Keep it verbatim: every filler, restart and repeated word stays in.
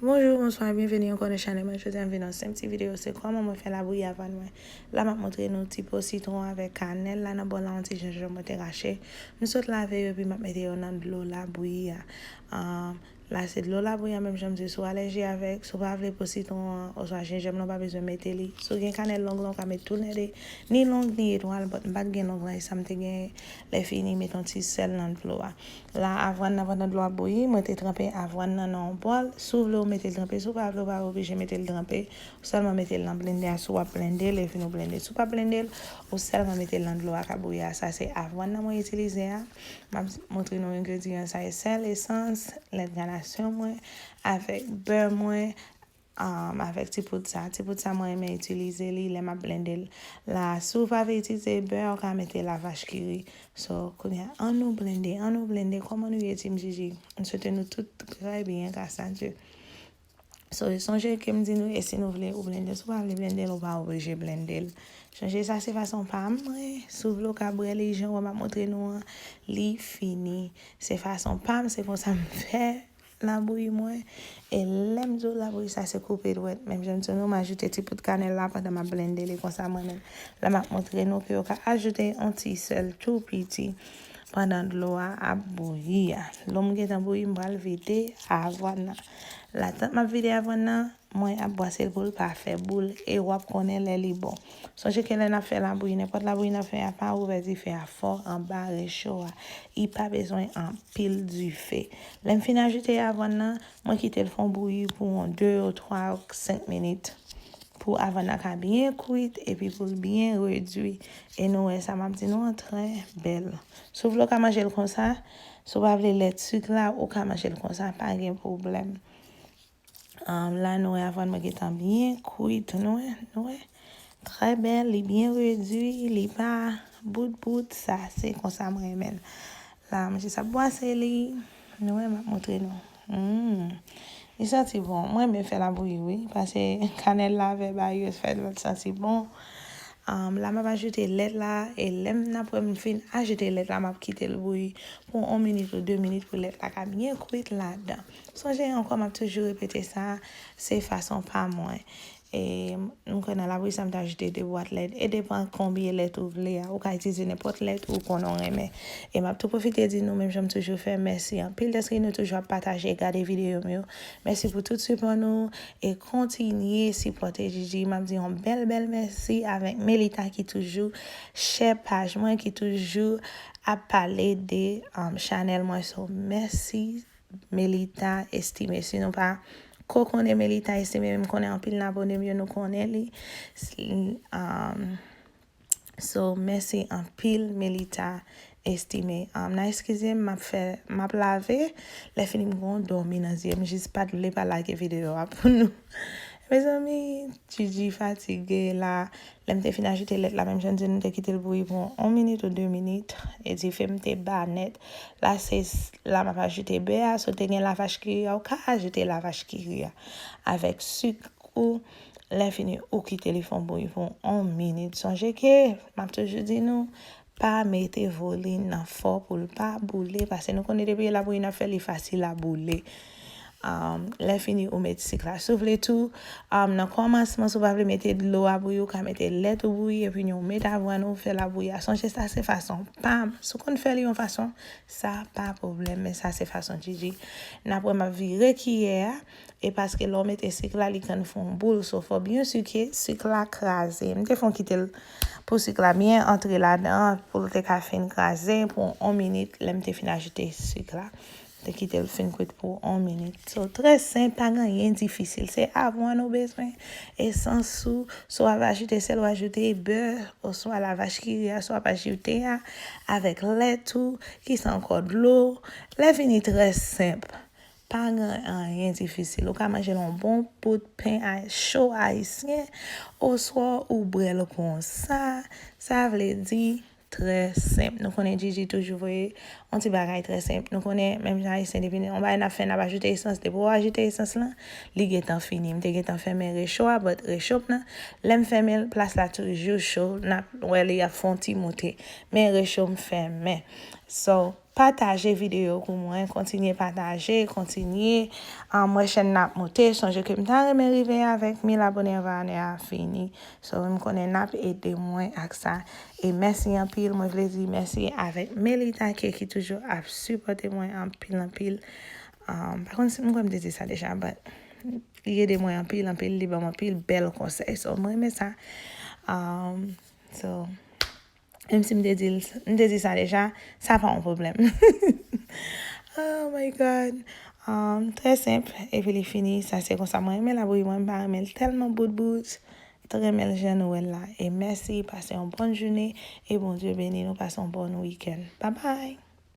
Bonjou, bonswa, byenveni ankò nan chanèl mwen. Jodi a m vin yon senp ti videyo, se kòman mwen fè labouyi avwàn mwen. La m ap montre nou ti po sitwon avèk kanèl la nan bòl la, yon ti jenjanm mwen te rache. M sot lave yo epi m ap mete yo nan dlo labouyi a. Um, la se dlo labouyi a, menm jan m di, si w alèji avèk, si w pa vle po sitwon an oswa jenjanm lan, w pa bezwen mete li. Si w gen kanèl long lan, w ka met tou lè de, ni long ni etwal, but m pa t gen long lan, e sa m te gen. Lè fini, met yon ti sèl nan dlo a. La, avwàn nan, pandan dlo a bouyi, mwen te tranpe avwàn nan nan yon bòl. Si w vle, w mete l tranpe. Si w pa vle, w pa oblije mete l tranpe. Ou sèlman mete l nan blendè a si w ap blende l, epi nou blende. Si w pa blende l, ou sèlman mete l nan dlo a k ap bouyi a. Sa se avwàn nan mwen itilize a. M ap montre nou engredyan sa yo, sèl, esans, lèt granasyon mwen, avèk bè mwen, um, avèk ti poud sa. Ti poud sa, mwen renmen itilize li lè m ap blende l. La, si w pa vle itilize bè, ou ka mete lavach kiri. So, kounye a, ann nou blende, ann nou blende. Kòman nou ye, Team Gigi? M swete nou tout trè byen, gras a Dye. So, sonje ke m di nou, e si nou vle, ou blende. Si w pa vle blende l, ou pa oblije blende l. Sonje, sa se fason pa m, mwen. Si w vle, ou ka bwè li, jan w wè m ap montre nou an, li fini. Se fason pa m, se konsa m fè labouyi mwen. E lè m di w labouyi, sa se koupe dwèt. Menm jan m di nou, m ajoute ti poud kanèl la pandan m ap blende li konsa mwen menm. La m ap montre nou ke yo ka ajoute yon ti sèl tou piti pandan dlo a ap bouyi a. Dlo m gentan bouyi, m pral vide avwàn nan. La, tan m ap vide avwàn nan, mwen ap bwase l pou l pa fè boul e w ap konnen lè li bon. Sonje ke lè n ap fè labouyi, nenpòt labouyi n ap fè a, pa ouvè dife a fò anba recho a. Li pa bezwen anpil dife. Lè m fin ajoute avwàn nan, mwen kite l fè yon bouyi pou yon de ou twa ou senk minit. Pou avwàn nan ka byen kwit epi pou l byen redwi. E nou wè sa m ap di nou an trè bèl. Si w vle w ka manje l konsa, si w pa vle lèt sik la, ou ka manje l konsa, pa gen pwoblèm. Um, la, nou wè avwàn mwen gentan byen kwit, nou wè, nou wè. Trè bèl, li byen redwi, li pa bout bout, sa, se konsa mwen renmen l. La, m jis ap bwase li, nou wè, m ap montre nou. Mm. Li santi bon, mwen renmen fè labouyi, wi, paske kanèl la avè bayo fè l santi bon. Um, la, m ap ajoute lèt la, e lè m n ap wè m fin ajoute lèt la, m ap kite l bouyi pou yon minit ou de minit pou lèt la ka byen kwit ladan. Sonje ankò, m ap toujou repete sa, se fason pa mwen. E m kwè nan labouyi sa, m ta ajoute de bwat lèt. E depan konbyen lèt ou vle a. Ou ka itilize nenpòt lèt ou konnen w renmen. E m ap tou pwofite di nou, menm jan m toujou fè, mèsi anpil dèske nou toujou ap pataje e gade videyo m yo. Mèsi pou tout sipò nou. E kontinye sipòte Gigi. M ap di yon bèl, bèl mèsi avèk Melita ki toujou share paj mwen, ki toujou ap pale de, um, chanèl mwen. So, mèsi Melita Estimé. Si nou pa ko konnen Melita Estimé, men m konnen anpil nan abone m yo, nou konnen li. S-, um, so, mèsi anpil, Melita Estimé. Um, n a eskize m, m ap fè, m ap lave. Lè fini, m gon dòmi nan zye m, jis pa t vle pa lage videyo a pou nou. Mezanmi, Gigi fatige la. Lè m te fin ajoute lèt la, menm jan m di nou, m te kite l bouyi pou yon minit ou de minit. E dife m te ba nèt. La, se s-, la m ap ajoute bè a. Si w te gen lavach kiri a, ou ka ajoute lavach kiri a avèk sik ou. Lè fini, ou kite li fè yon bouyi pou yon minit. Sonje ke, m ap toujou di nou, pa mete vo li nan fò pou l pa boule, paske nou konnen depi e labouyi n ap fè, li fasil a boule. Um, lè fini, ou met sik la. Si w vle tou, um, nan kòmansman, si w pa vle mete dlo a bouyi, ou ka mete lèt ou bouyi, epi ou met avwàn ou fè labouyi a. Sonje sa, se fason pa m. Si w konn fè li yon fason, sa pa pwoblèm, men sa se fason Gigi. N ap wè m ap vire kiyè a, e paske lè w mete sik la, li konn fè yon boul, so fò byen si ke sik la kraze. M te fè yon kite l pou sik la byen antre ladan, pou l te ka fin kraze pou yon minit, lè m te fin ajoute sik la. Te kite l fin kwit pou yon minit. So, trè senp, pa gen anyen difisil. Se avwàn ou bezwen, esans ou, si w ap ajoute sèl, ou ajoute bè, oswa lavach kiri a, si w ap ajoute a, avèk lèt ou, kisa ankò, dlo. Lè fini, trè senp. Pa gen anyen difisil. Ou ka manje l yon bon bout pen a-, cho ayisyen, oswa ou bwè l konsa. Sa vle di, trè senp. Nou konnen Gigi toujou voye yon ti bagay trè senp. Nou konnen, menm jan ayisyen, depi yon bagay n ap fè, n ap ajoute esans. Depi w ajoute esans lan, li gentan fini. M te gentan fèmen recho a, but recho m nan, lè m fèmen l, plas la toujou cho. N ap wè li ap fè yon ti moute. Men recho m fèmen. So, pataje videyo pou mwen, kontinye pataje, kontinye. Um, mwen chèn n ap monte, sonje ke m ta renmen rive avèk mil abone anvan ane a fini. So, m konnen n ap ede mwen ak sa. E mèsi anpil, mwen vle di mèsi avèk Melita ke ki toujou ap sipòte mwen anpil, anpil. Um, pa konn si m kwè m te di sa deja, but li ede mwen anpil, anpil, li ban m anpil bèl konsèy. So, mwen renmen sa. Um, so, menm si m te di l, m te di sa deja, sa pa yon pwoblèm. Oh my God. Um, trè senp, epi li fini. Sa se konsa mwen renmen labouyi mwen, m pa renmen l tèlman bout bout. Trè renmen l jan nou wè l la. E mèsi, pase yon bòn jounen, e Bondye beni nou, pase yon bòn wikenn. Bye bye!